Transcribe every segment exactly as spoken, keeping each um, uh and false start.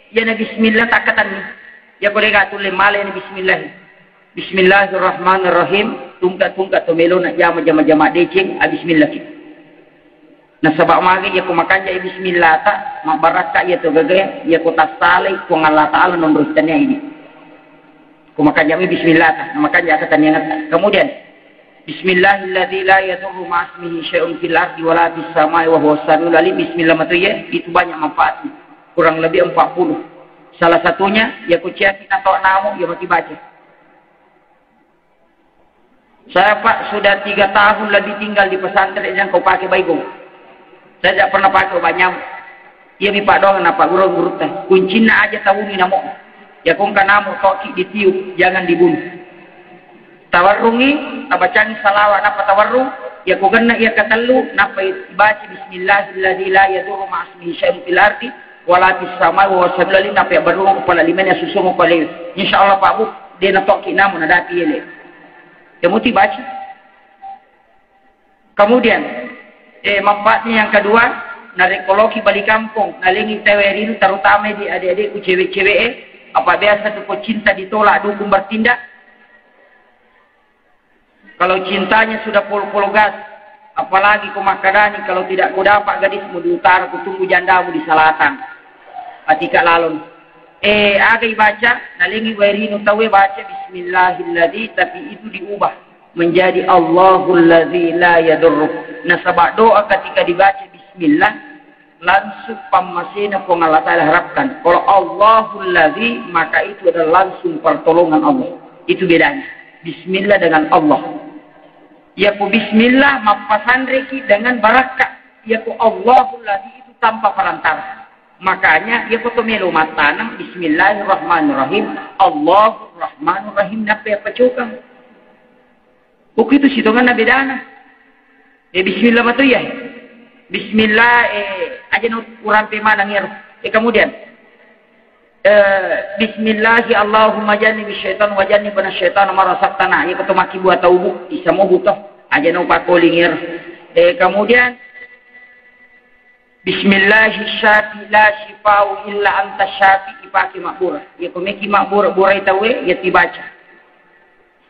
Iyana bismillah takkatanni. Iyako dega tulle malai ni bismillah. Bismillahirrahmanirrahim. Tungka-tungka to melona jama jama-jama deceng, a bismillah ki. Nasaba magi iyako makanja bismillah ta, mabbarakka iya to gaga, iyako tassalai Puang Allah Ta'ala nonro tania ini. Ko makanja mi bismillah ta, makanja kata niangatta. Kemudian, Bismillahilladzi la yadurru ma'asmihi syai'un fil ardi wala fis samai wa huwas samiul alim. Bismillah matu iya, itu banyak manfaatnya. Kurang lebih empat puluh. Salah satunya, ya kuciaki nato namu, ya maki baca. Saya, Pak, sudah tiga tahun lebih tinggal di pesantren yang kau pakai baigong. Saya tidak pernah pakai obat nyamuk. Iya mi paddoang na paguru-gurutta. Kuncinna aja tauni namo. Ya kongka namo toki ditiup, jangan dibunuh. Tawarrungi, tabacangi salawat nappa tawarrung, ya ko genna iya katellu, nappa ibaca bismillahilladzi la yadurru ma'asmihi syai'un fil ardi wala fis samai wa huwas samiul alim, nappa ya berrung kepala lima ya susung kepala. Insyaallah Pak Bu, de na toki namo nadapi ele. Ya muti baca. Kemudian, eh, manfaatnya yang kedua, narekko loki bali kampung, nalengi tau wae rinu, terutama di adik-adikku cewek-cewek, eh, apa biasa tu ko cinta ditolak dukung bertindak. Kalau cintanya sudah pol-pol gas, apalagi ko makkadani, kalau tidak ko dapat gadismu di utara, ku tunggu jandamu di selatan. Atika lalon. Eh, aga ibaca, nalengi wae rinu tau e baca bismillahilladzi, tapi itu diubah menjadi Allahul ladzi la yadurru. Nasaba doa ketika dibaca bismillah, langsung pammasena Puang Allah Ta'ala harapkan. Kalau Allahul ladzi, maka itu adalah langsung pertolongan Allah. Itu bedanya. Bismillah dengan Allah. Yako bismillah, mappasanreki dengan barakka. Yako Allahul ladzi itu tanpa perantara. Makanya, yako to melo mattaneng, bismillahirrahmanirrahim, Allahurrahmanirrahim, nappa yapacokang. Uku itu sitonganna bedana. Eh, bismillah matu iya. Bismillah, eh, aja no urampe maneng iyaro. Eh, kemudian, eh, bismillahi Allahumma jannibi syaitan wa jannibna syaitan ma razaqtana. Iya ko to maki buah taubu, isa mobu to. Aja no pakoling iyaro. Eh, kemudian, Bismillahi syafi la syifau illa anta syafi, ipake mabbura. Iya ko meki mabbura-burai tauwe, iya tibaca.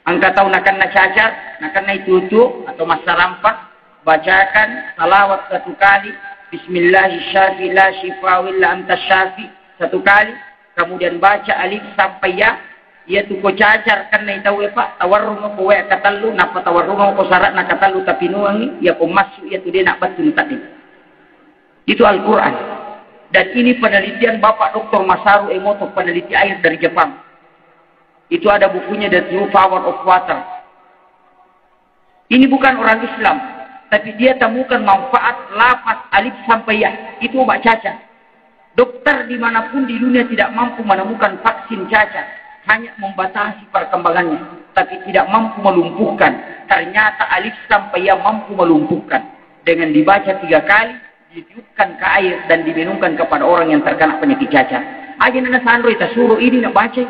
Engka tau nakenna cacar, nakenna itu-itu atau massarampa, bacakan salawat satu kali, Bismillahi syafi la syifau illa anta syafi, satu kali, kemudian baca alif sampai ya, iya tu ko cacar kennai tauwe, Pak, tawarrung ko wae katellu, nappa tawarrung ko sara'na katellu tapinuangi, iya ko massu iya tu de na battu tadi. Itu Al-Quran. Dan ini penelitian Bapak Doktor Masaru Emoto, peneliti air dari Jepang. Itu ada bukunya, The True Power of Water. Ini bukan orang Islam, tapi dia temukan manfaat lafaz alif sampai ya. Itu obat cacar. Dokter dimanapun di dunia tidak mampu menemukan vaksin cacar, hanya membatasi perkembangannya, tapi tidak mampu melumpuhkan. Ternyata alif sampai ya mampu melumpuhkan. Dengan dibaca tiga kali, ditiupkan ke air dan diminumkan kepada orang yang terkena penyakit cacar. Aja nana sanroi tasuro ini nak baca.